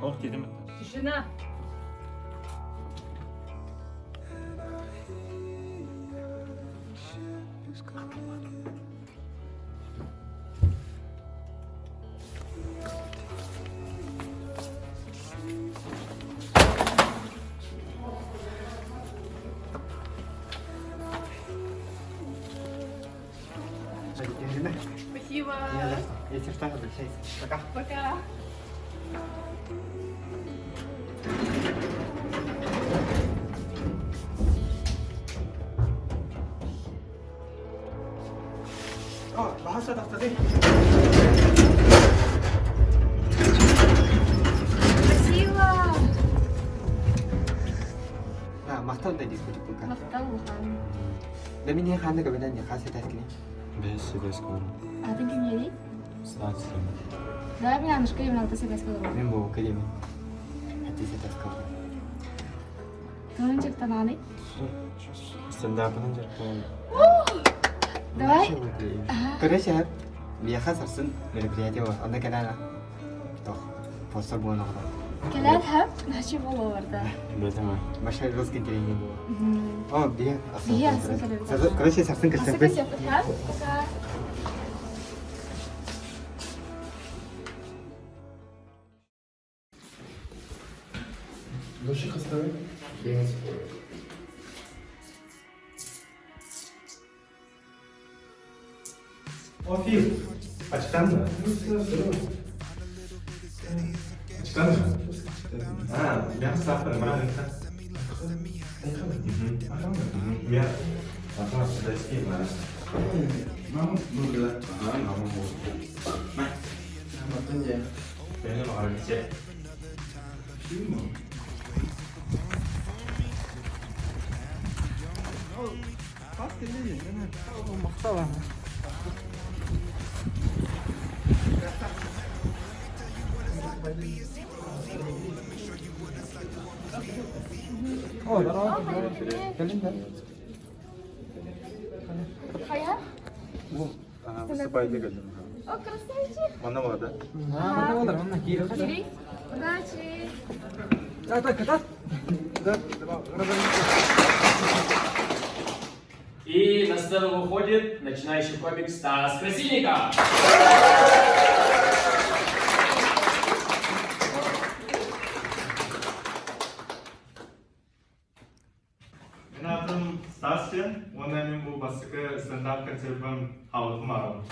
Ох, дедим. Тишина! Спасибо. Если что, обращайся. Пока. Пока. О, баһа тахтады. Спасибо. Махтал да диспутикка. Махтал улахан. Да мин ханна көбөнөн хас этаскини. Бэс себес көрүм. Атын кимнери? Статсым. Да, мен анышка 26 себес көрүм. Мен бу кедеме. Хати сетаскал. Тонун жактан Стендапынан жаркан. Давай. Короче, биэхэ сарсын мероприятие бар. Онно кэлэн тох постер буолан оҕолор. Кэлэн хэп, начи боло барда. Бэтэмэ. Большой русский тренинг был. О, бие. Бие асан кэлэбит. Короче, сарсын Аса кэлсэппит. кэлсэппит, ха? Пока. Души хастары. Офи, ачтан Ачтан А, я сахар, маленько. Я Ага, сюда Мама, ну да. Ага, мама вот. Мә. Бәйнем ағарбесе. Хайа? Выступайте кэллим. О, красавчик. Манна болады. Кири. Удачи. И на сцену выходит начинающий комик Стас Красильников. Мен атым Стас диэн, уонна мин бу бастакы стендап концертпын хаалытым ааҕабын.